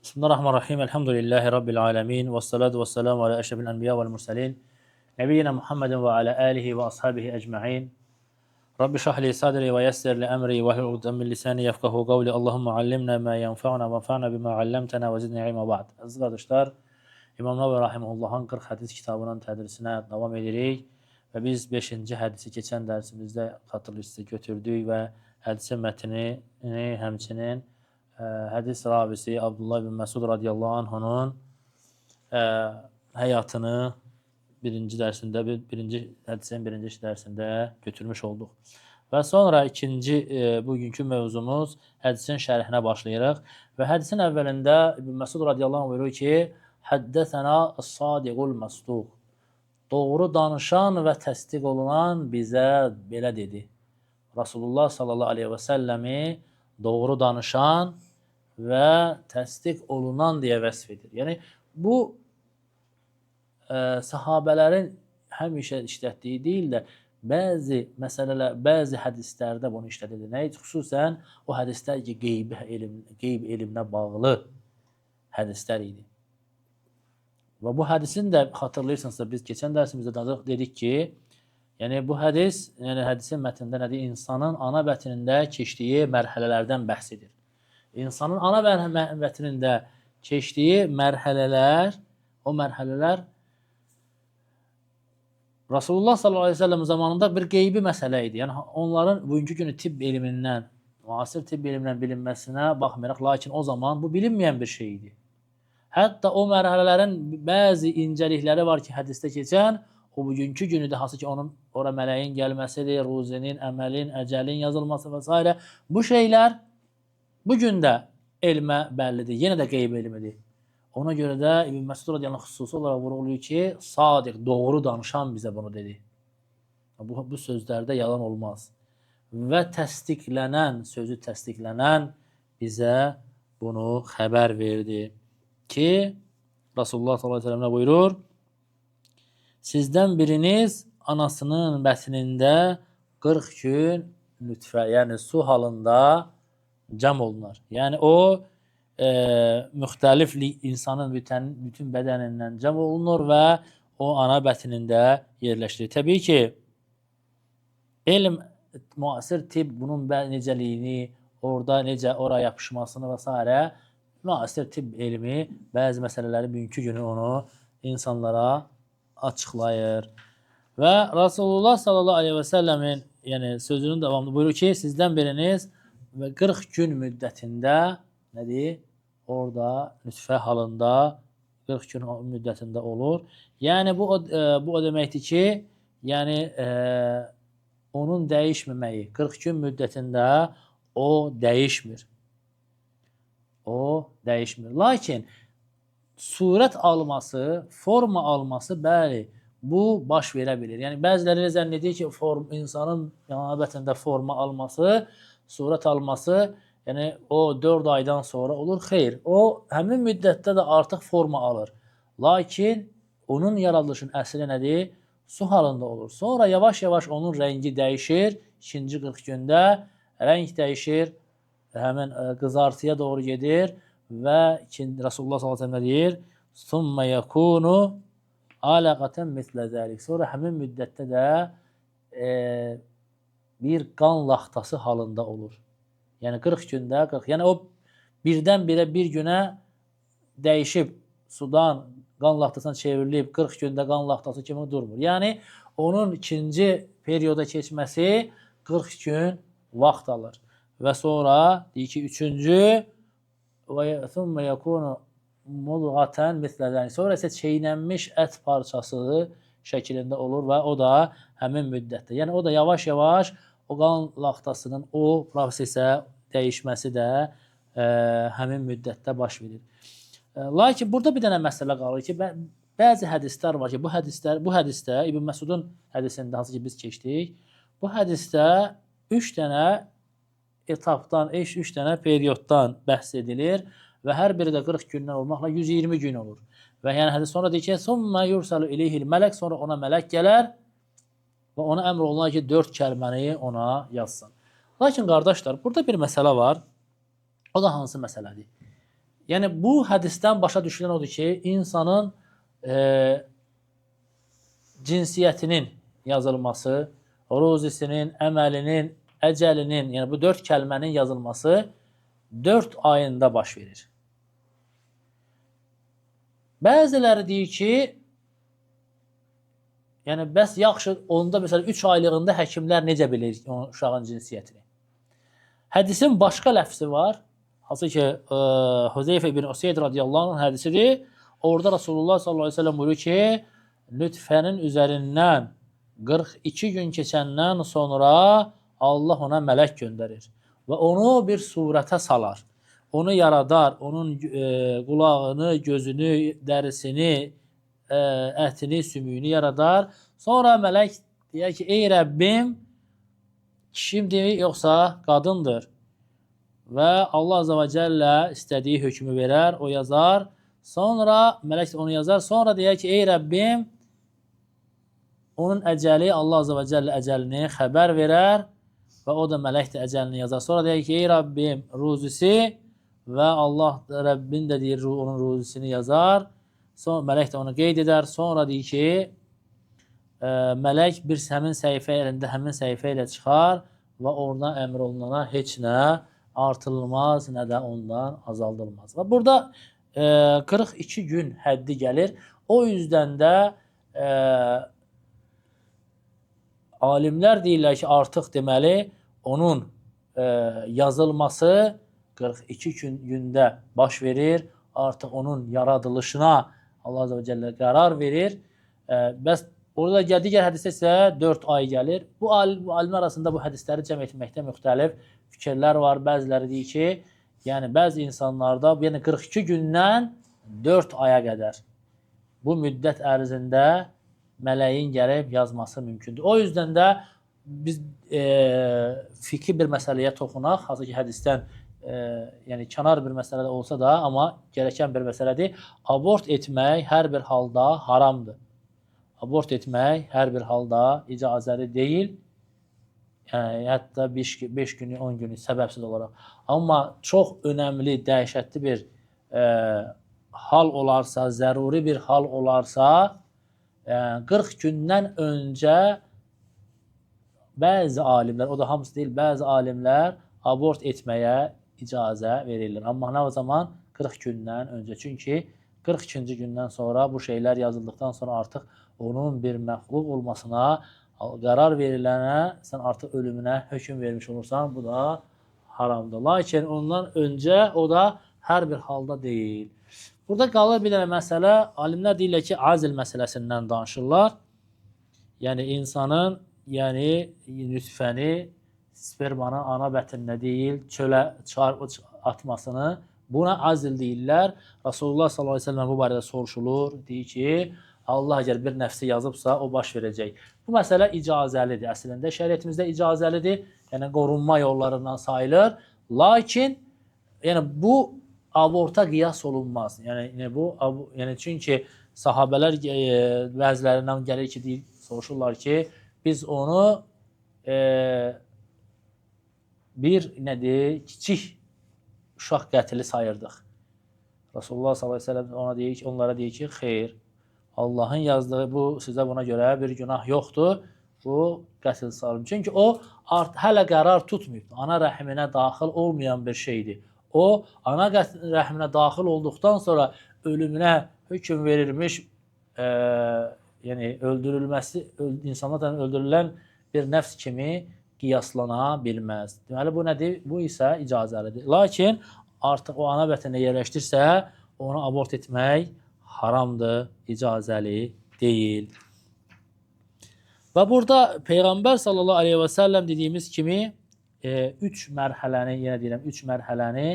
Bismillahirrahmanirrahim. Elhamdülillahi Rabbil alemin. Və salatu və selamu alə əşrefil ənbiya vəl mursalin. Nebiyyina Muhammedin və alə alihi və ashabihi ecma'in. Rabbi şrah li sadri və yessir li emri və hlul uqdeten min lisani yefkahu qavli. Allahumma allimna ma yenfa'una və enfa'na bima allamtana və zidna ilma ba'd. Əziz qardaşlar, İmam Nəvəvi rahimehullahın 40 hədis kitabının tədrisinə davam edirik və biz 5-ci hədisi keçən dərsimizdə xatırlayırsınız götürdük və hədisin mətnini həmçinin hədis ravisi Abdullah bin Məsud radiyallahu anhunun həyatını birinci dərsində, birinci hədisin birinci dərsində götürmüş olduq. Və sonra ikinci bugünkü mövzumuz hədisin şərhinə başlayırıq. Və hədisin əvvəlində İbn Məsud radiyallahu anh buyurur ki, Həddəsənə as-sadiqul məsduq. Doğru danışan və təsdiq olunan bizə belə dedi. Rasulullah sallallahu aleyhi və səlləmi doğru danışan və təsdiq olunan deyə vəsf edir. Yəni bu sahabələrin həmişə işlətdiyi deyil də bəzi məsələlər, bəzi hədislərdə bunu işlədilir. Nə xüsusən o hədislər ki, qeyb elm, qeyb elminə bağlı hədislər idi. Və bu hədisin də xatırlayırsınızsa biz keçən dərsimizdə də dedik ki, yəni bu hədis, yəni hədisin mətnində nədir? İnsanın ana bətnində keçdiyi mərhələlərdən bəhs edir. İnsanın ana bətnində keçdiyi mərhələlər, o mərhələlər Rasulullah sallallahu əleyhi və səlləm zamanında bir qeybi məsələ idi. Yəni onların bugünkü günü tibb elmindən, müasir tibb elmindən bilinməsinə baxmayaraq, lakin o zaman bu bilinməyən bir şey idi. Hətta o mərhələlərin bəzi incəlikləri var ki, hədisdə keçən, o bugünkü günü də hansı ki, onun ora mələyin gəlməsidir, ruzinin, əməlin, əcəlin yazılması və s. Bu şeylər bu gün də elmə bəllidir, yenə də qeyb elmidir. Ona görə də İbn Məsud radiyallahu anh xüsusi olaraq vurğulayır ki, sadiq, doğru danışan bizə bunu dedi. Bu sözlərdə yalan olmaz. Və təsdiqlənən, sözü təsdiqlənən bizə bunu xəbər verdi. Ki, Rasulullah sallallahu əleyhi və səlləm nə buyurur? Sizdən biriniz anasının bətnində 40 gün nütfə, yəni su halında cəm olunar. Yəni o müxtəlif insanın bütün bədənindən cəm olunur və o ana bətnində yerləşdirir. Təbii ki, elm, müasir tibb bunun necəliyini, orada necə ora yapışmasını və s. müasir tibb elmi bəzi məsələləri bugünkü günü onu insanlara açıqlayır. Və Rasulullah sallallahu aleyhi və səlləmin yəni sözünün davamında buyurur ki, sizdən biriniz və 40 gün müddətində nədir? Orada nütfə halında 40 gün müddətində olur. Yəni bu o deməkdir ki, yəni onun dəyişməməyi 40 gün müddətində o dəyişmir. O dəyişmir. Lakin surət alması, forma alması, bəli, bu baş verə bilir. Yəni bəziləri elə zənn edir ki, insanın ana bətnində forma alması, surət alması, yəni o 4 aydan sonra olur. Xeyr, o həmin müddətdə də artıq forma alır. Lakin onun yaradılışının əsli nədir? Su halında olur. Sonra yavaş-yavaş onun rəngi dəyişir. İkinci 40 gündə rəng dəyişir. Həmin qızartıya doğru gedir və Rasulullah sallallahu əleyhi və səlləm deyir: "Summa yakunu alaqatan mislə zəlik." Sonra həmin müddətdə də bir qan laxtası halında olur. Yəni 40 gündə 40, yəni o birdən-birə bir günə dəyişib sudan qan laxtasına çevrilib 40 gündə qan laxtası kimi durmur. Yəni onun ikinci perioda keçməsi 40 gün vaxt alır. Və sonra deyir ki, üçüncü və thumma yakunu mudğatan mislə zəlik. Sonra isə çeynənmiş ət parçası şəklində olur və o da həmin müddətdə. Yəni o da yavaş-yavaş o qan laxtasının o prosesə dəyişməsi də həmin müddətdə baş verir. Lakin burada bir dənə məsələ qalır ki, bəzi hədislər var ki, bu hədisdə İbn Məsudun hədisində hansı ki biz keçdik, bu hədisdə 3 dənə etapdan, 3 dənə perioddan bəhs edilir və hər biri də 40 gündən olmaqla 120 gün olur. Və yəni hədis sonra deyir ki, "Summa yursalu ileyhil mələk", sonra ona mələk gələr və ona əmr olunar ki, 4 kəlməni ona yazsın. Lakin qardaşlar, burada bir məsələ var. O da hansı məsələdir? Yəni bu hədisdən başa düşülən odur ki, insanın cinsiyyətinin yazılması, ruzisinin, əməlinin, əcəlinin, yəni bu 4 kəlmənin yazılması 4 ayında baş verir. Bəziləri deyir ki, yəni bəs yaxşı, onda məsələn 3 aylığında həkimlər necə bilir uşağın cinsiyyətini? Hədisin başqa ləfzi var. Hansı ki, Huzeyfə ibn Useyd radiyallahu anh hədisidir. Orada Rasulullah sallallahu əleyhi və səlləm buyurur ki, nütfənin üzərindən 42 gün keçəndən sonra Allah ona mələk göndərir və onu bir surətə salar. Onu yaradar, onun qulağını, gözünü, dərisini, ətini, sümüyünü yaradar. Sonra mələk deyər ki, ey Rəbbim, kişimdir yoxsa qadındır? Və Allah Azza və Cəllə istədiyi hökmü verər, o yazar. Sonra mələk onu yazar. Sonra deyər ki, ey Rəbbim, onun əcəli, Allah Azza və Cəllə əcəlini xəbər verər və o da mələk də əcəlini yazar. Sonra deyər ki, ey Rəbbim, ruzisi və Allah Rəbbin də deyir, onun ruzisini yazar. Sonra mələk də onu qeyd edər. Sonra deyir ki, mələk bir həmin səhifə əlində həmin səhifə ilə çıxar və oradan əmr olunana heç nə artırılmaz, nə də ondan azaldılmaz. Və burada 42 gün həddi gəlir. O yüzdən də alimlər deyirlər ki, artıq deməli onun yazılması 42 gündə baş verir. Artıq onun yaradılışına Allah Azza və Cəllə qərar verir. Bəs orada digər hədisdə isə 4 ay gəlir. Bu alimlər arasında bu hədisləri cəm etməkdə müxtəlif fikirlər var. Bəziləri deyir ki, yəni bəzi insanlarda, yəni 42 gündən 4 aya qədər bu müddət ərzində mələyin gəlib yazması mümkündür. O yüzdən də biz fikri bir məsələyə toxunaq, hansı ki hədisdən yəni kənar bir məsələ də olsa da, amma gerəkən bir məsələdir. Abort etmək hər bir halda haramdır. Abort etmək hər bir halda icazəli deyil. Yəni, hətta 5 günü, 10 günü səbəbsiz olaraq. Amma çox önəmli, dəhşətli bir hal olarsa, zəruri bir hal olarsa, 40 gündən öncə bəzi alimlər, o da hamısı deyil, bəzi alimlər abort etməyə icazə verirlər. Amma nə o zaman? 40 gündən öncə. Çünki 42-ci gündən sonra bu şeylər yazıldıqdan sonra artıq onun bir məxluq olmasına qərar verilənə sən artıq ölümünə hökm vermiş olursan, bu da haramdır. Lakin ondan öncə o da hər bir halda deyil. Burada qalır bir dənə məsələ, alimlər deyirlər ki, azil məsələsindən danışırlar. Yəni insanın, yəni nütfəni spermanı ana bətninə deyil, çölə atmasını, buna azil deyirlər. Rasulullah sallallahu əleyhi və səlləm bu barədə soruşulur, deyir ki, Allah əgər bir nəfsi yazıbsa, o baş verəcək. Bu məsələ icazəlidir. Əslində şəriətimizdə icazəlidir. Yəni qorunma yollarından sayılır. Lakin yəni bu aborta qiyas olunmaz. Yəni bu, yəni çünki sahabələr bəzilərindən gəlir ki, deyir, soruşurlar ki, biz onu bir nədir, kiçik uşaq qətli sayırdıq. Rasulullah sallallahu əleyhi və səlləm ona deyir ki, onlara deyir ki, xeyr. Allahın yazdığı bu sizə buna görə bir günah yoxdur. Bu qətl sayılır. Çünki o hələ qərar tutmayıb. Ana rəhiminə daxil olmayan bir şeydir. O ana rəhiminə daxil olduqdan sonra ölümünə hökm verilmiş, yəni öldürülməsi, insanlar tərəfindən öldürülən bir nəfs kimi qiyaslana bilməz. Deməli bu nədir? Bu isə icazəlidir. Lakin artıq o ana bətninə yerləşdirsə, onu abort etmək haramdır, icazəli deyil. Və burada Peyğəmbər sallallahu əleyhi və səlləm dediyimiz kimi 3 mərhələni, yenə deyirəm, 3 mərhələni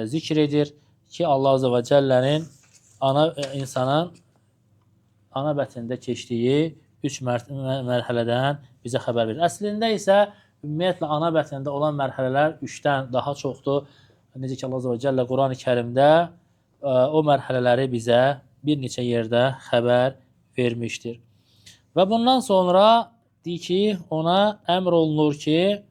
zikr edir ki, Allah Azza və Cəllənin insanın ana bətnində keçdiyi 3 mərhələdən bizə xəbər verir. Əslində isə ümumiyyətlə ana bətnində olan mərhələlər 3-dən daha çoxdur. Necə ki, Allah Azza və Cəllə Qurani Kərimdə o mərhələləri bizə bir neçə yerdə xəbər vermişdir. Və bundan sonra deyir ki, ona əmr olunur ki,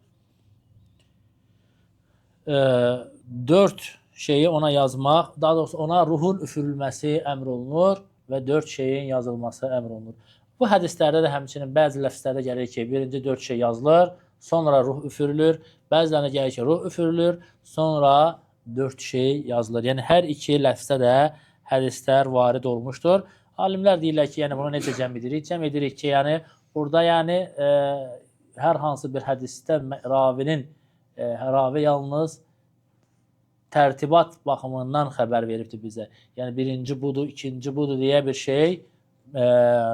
4 şeyi ona yazmaq, daha doğrusu ona ruhun üfürülməsi əmr olunur və 4 şeyin yazılması əmr olunur. Bu hədislərdə də həmçinin bəzi ləfslərdə gəlir ki, birinci 4 şey yazılır, sonra ruh üfürülür. Bəzilərində gəlir ki, ruh üfürülür, sonra 4 şey yazılır. Yəni hər iki ləfsdə də hədislər varid olmuşdur. Alimlər deyirlər ki, yəni bunu necə cəm edirik? Cəm edirik ki, yəni burada yəni hər hansı bir hədisdə ravinin ravi yalnız tərtibat baxımından xəbər veribdir bizə. Yəni birinci budur, ikinci budur deyə bir şey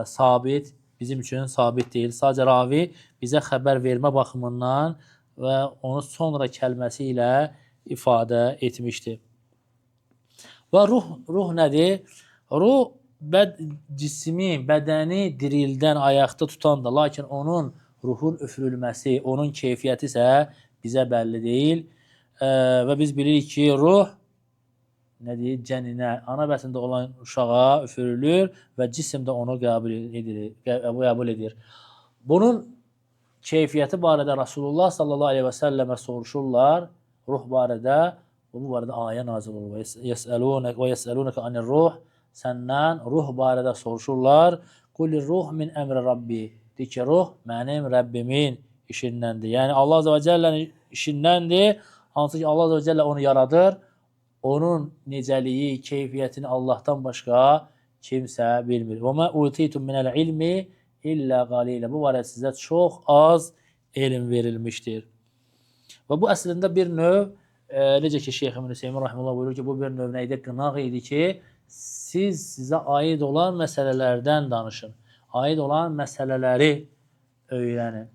sabit, bizim üçün sabit deyil. Sadəcə ravi bizə xəbər vermə baxımından və onu sonra kəlməsi ilə ifadə etmişdir. Və ruh nədir? Ruh cismi, bədəni dirildən, ayaqda tutan da, lakin onun ruhun üfürülməsi, onun keyfiyyəti isə bizə bəlli deyil. Və biz bilirik ki, ruh nə deyir? Cəninə, ana bətnində olan uşağa üfürülür və cisim də onu qəbul edir. Bunun keyfiyyəti barədə Rasulullah sallallahu aleyhi və səlləmə soruşurlar, ruh barədə, bu barədə ayə nazil olur. Və yəsəlunəkə anir ruh, səndən ruh barədə soruşurlar. Qulir ruh min əmri Rabbi. Deyir ki, ruh mənim Rəbbimin işindəndir. Yəni Allah Azə və Cəllənin işindəndir. Hansı ki, Allah Azə və Cəllə onu yaradır. Onun necəliyi, keyfiyyətini Allahdan başqa kimsə bilmir. Və mə utitum minəl ilmi illə qalilə. Bu barədə sizə çox az elm verilmişdir. Və bu əslində bir növ, necə ki, Şeyx İbn Hüseymin rahimehullah buyurur ki, bu bir növ nə idi? Qınaq idi ki, siz sizə aid olan məsələlərdən danışın. Aid olan məsələləri öyrənin.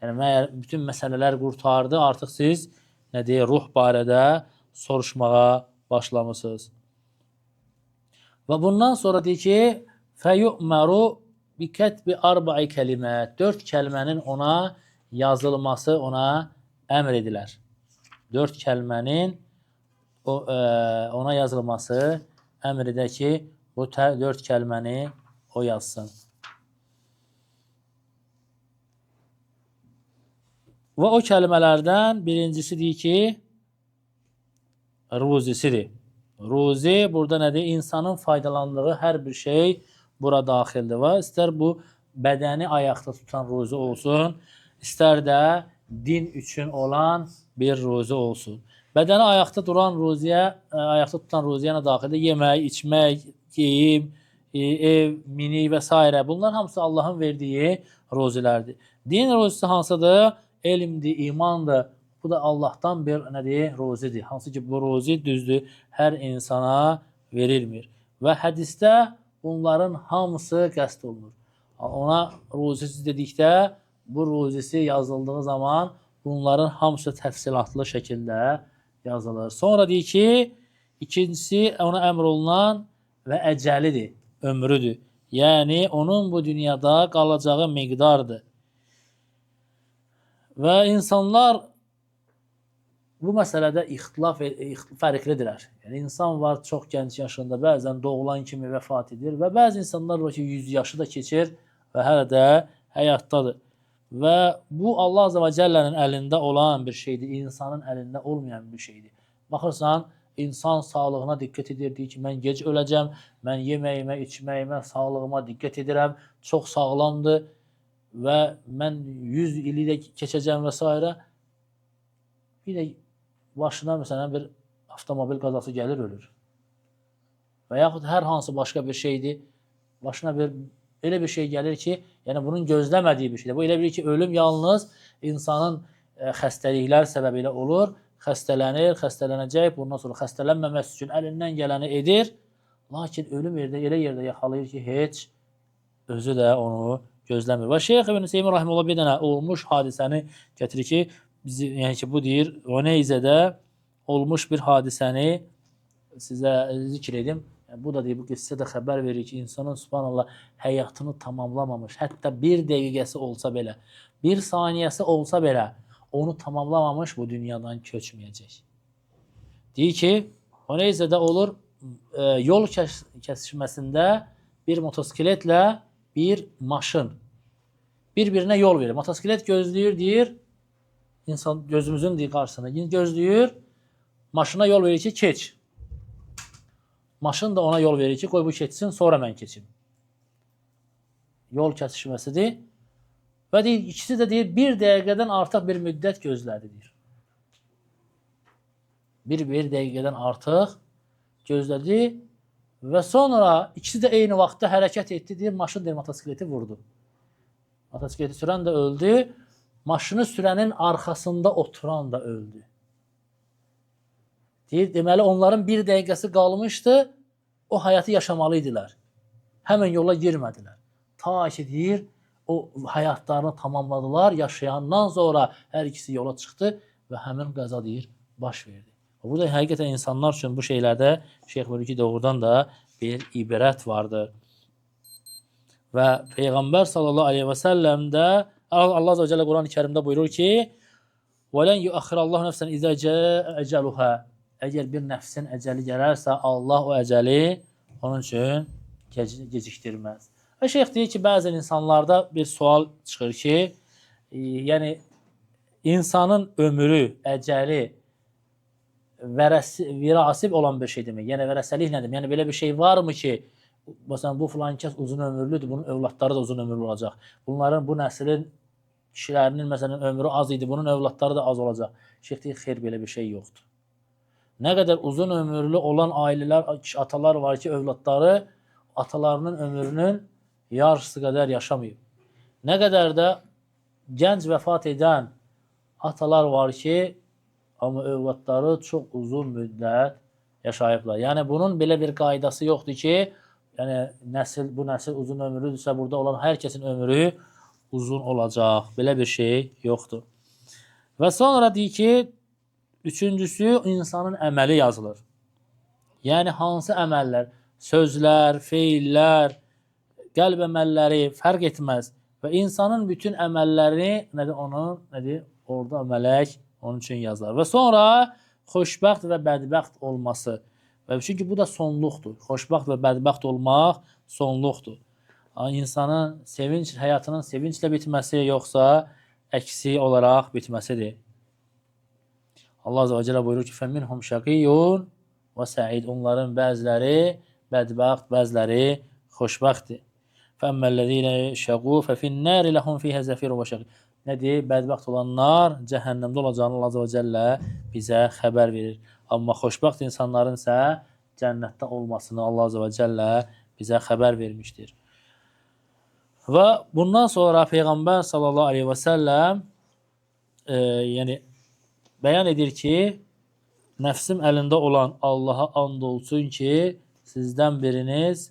Yəni, məyər bütün məsələlər qurtardı, artıq siz nə deyir, ruh barədə soruşmağa başlamısınız. Və bundan sonra deyir ki, fəyu'məru bikətbi arba'i kəlimət. 4 kəlmənin ona yazılması ona əmr edilər. 4 kəlmənin ona yazılması əmr edər ki, bu 4 kəlməni o yazsın. Və o kəlmələrdən birincisi deyir ki, ruzisidir. Ruzi burada nədir? İnsanın faydalandığı hər bir şey bura daxildir. Və istər bu bədəni ayaqda tutan ruzi olsun, istər də din üçün olan bir ruzi olsun. Bədəni ayaqda duran ruziyə, ayaqda tutan ruziyə nə daxildir? Yemək, içmək, geyim, ev, minik və s. Bunlar hamısı Allahın verdiyi ruzilərdir. Din ruzisi hansıdır? Elmdir, imandır. Bu da Allahdan bir nədir? Ruzidir. Hansı ki, bu ruzi düzdür, hər insana verilmir. Və hədisdə bunların hamısı qəsd olunur. Ona ruzisi dedikdə, bu ruzisi yazıldığı zaman bunların hamısı təfsilatlı şəkildə yazılır. Sonra deyir ki, ikincisi ona əmr olunan və əcəlidir, ömrüdür. Yəni, onun bu dünyada qalacağı miqdardır. Və insanlar bu məsələdə ixtilaf fərqlidirlər. Yəni, insan var çox gənc yaşında, bəzən doğulan kimi vəfat edir və bəzi insanlar var ki, 100 yaşı da keçir və hələ də həyatdadır. Və bu Allah Azə və Cəllənin əlində olan bir şeydir, insanın əlində olmayan bir şeydir. Baxırsan, insan sağlığına diqqət edir, deyir ki, mən gec öləcəm, mən yeməyimə, içməyimə, sağlığıma diqqət edirəm, çox sağlamdır və mən 100 ili də keçəcəm və s. Bir də başına məsələn bir avtomobil qazası gəlir, ölür. Və yaxud hər hansı başqa bir şeydir, başına bir elə bir şey gəlir ki, yəni bunun gözləmədiyi bir şeydir. Bu elə bilir ki, ölüm yalnız insanın xəstəliklər səbəbilə olur, xəstələnir, xəstələnəcək, bundan sonra xəstələnməməsi üçün əlindən gələni edir. Lakin ölüm elə yerdə yaxalayır ki, heç özü də onu gözləmir. Və Şeyx İbn Hüseymin rahimehullah bir dənə olmuş hadisəni gətirir ki, bizi, yəni ki, bu deyir, Oneyzədə olmuş bir hadisəni sizə zikr edim. Yəni, bu da deyir, bu qissə də xəbər verir ki, insanın subhanallah həyatını tamamlamamış, hətta bir dəqiqəsi olsa belə, bir saniyəsi olsa belə, onu tamamlamamış bu dünyadan köçməyəcək. Deyir ki, Oneyzədə olur, yol kəsişməsində bir motosikletlə bir maşın bir-birinə yol verir. Motosiklet gözləyir, deyir, insan gözümüzün deyir, qarşısında gözləyir, Maşına yol verir ki, keç. Maşın da ona yol verir ki, qoy bu keçsin, sonra mən keçim. Yol kəsişməsidir. Və deyir, ikisi də deyir, bir dəqiqədən artıq bir müddət gözlədi, deyir. Bir dəqiqədən artıq gözlədi və sonra ikisi də eyni vaxtda hərəkət etdi, deyir, maşın deyir, motosikleti vurdu. Motosikleti sürən də öldü, maşını sürənin arxasında oturan da öldü. Deyir, deməli onların bir dəqiqəsi qalmışdı, o həyatı yaşamalı idilər. Həmən yola girmədilər. Ta ki, deyir, o həyatlarını tamamladılar, yaşayandan sonra hər ikisi yola çıxdı və həmin qəza, deyir, baş verdi. Bu da həqiqətən insanlar üçün bu şeylərdə şeyx buyurur ki, doğrudan da bir ibrət vardır. Və Peyğəmbər sallallahu aleyhi və səlləm də Allah azə və cəllə Quran-ı Kərimdə buyurur ki: "Və lən yuəxxirallahu nəfsən izə cəə əcəluhə." Əgər bir nəfsin əcəli gələrsə, Allah o əcəli onun üçün gecikdirməz. Və şeyx deyir ki, bəzən insanlarda bir sual çıxır ki, yəni insanın ömrü, əcəli virasib olan bir şey demək. Yəni vərəsəlik nədir? Yəni belə bir şey varmı ki, məsələn bu filan kəs uzun ömürlüdür, bunun övladları da uzun ömürlü olacaq. Bunların bu nəslin kişilərinin məsələn ömrü az idi, bunun övladları da az olacaq. Şeyx deyir, xeyr, belə bir şey yoxdur. Nə qədər uzun ömürlü olan ailələr, atalar var ki, övladları atalarının ömrünün yarısı qədər yaşamayıb. Nə qədər də gənc vəfat edən atalar var ki, amma övladları çox uzun müddət yaşayıblar. Yəni bunun belə bir qaydası yoxdur ki, yəni nəsil bu nəsil uzun ömürlüdürsə, burada olan hər kəsin ömrü uzun olacaq. Belə bir şey yoxdur. Və sonra deyir ki, üçüncüsü insanın əməli yazılır. Yəni hansı əməllər? Sözlər, feillər, qəlb əməlləri fərq etməz. Və insanın bütün əməllərini nədir onun, nədir? Orada mələk onun üçün yazar. Və sonra xoşbəxt və bədbəxt olması. Və çünki bu da sonluqdur. Xoşbəxt və bədbəxt olmaq sonluqdur. İnsanın sevinç, həyatının sevinclə bitməsi yoxsa əksi olaraq bitməsidir. Allah Azze və Celle buyurur ki: "Fəminhum şəqiyyun və səid." Onların bəziləri bədbəxt, bəziləri xoşbəxtdir. Fəmmellezine şəqu fəfi'n-nari lehum fiha zəfirun və şəqiq. Nədir? Bədbəxt olanlar cəhənnəmdə olacağını Allah Azze və Celle bizə xəbər verir. Amma xoşbəxt insanların isə cənnətdə olmasını Allah Azze və Celle bizə xəbər vermişdir. Və bundan sonra Peyğəmbər sallallahu aleyhi və səlləm yəni bəyan edir ki, nəfsim əlində olan Allaha and olsun ki, sizdən biriniz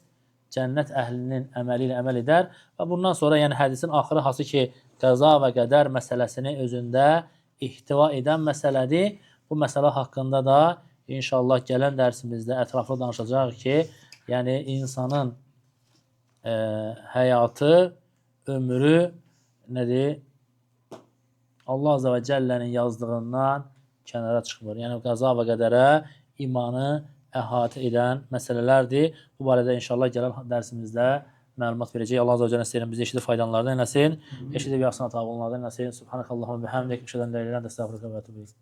cənnət əhlinin əməli ilə əməl edər. Və bundan sonra yəni hədisin axırı hası ki, qəza və qədər məsələsini özündə ihtiva edən məsələdir. Bu məsələ haqqında da inşallah gələn dərsimizdə ətraflı danışacağıq ki, yəni insanın həyatı, ömrü nədir? Allah Azze və Cəllənin yazdığından kənara çıxmır. Yəni qəza və qədərə imanı əhatə edən məsələlərdir. Bu barədə inşallah gələn dərsimizdə məlumat verəcəyik. Allah Azze və Cəllə istəyirəm bizi eşidib faydalanlardan eləsin. Eşidib yaxşısına tabi olanlardan eləsin. Subhanakallahumma bihamdik. Əşhədu ən la ilahe illə ente, əstəğfiruke və etûbü ileyk.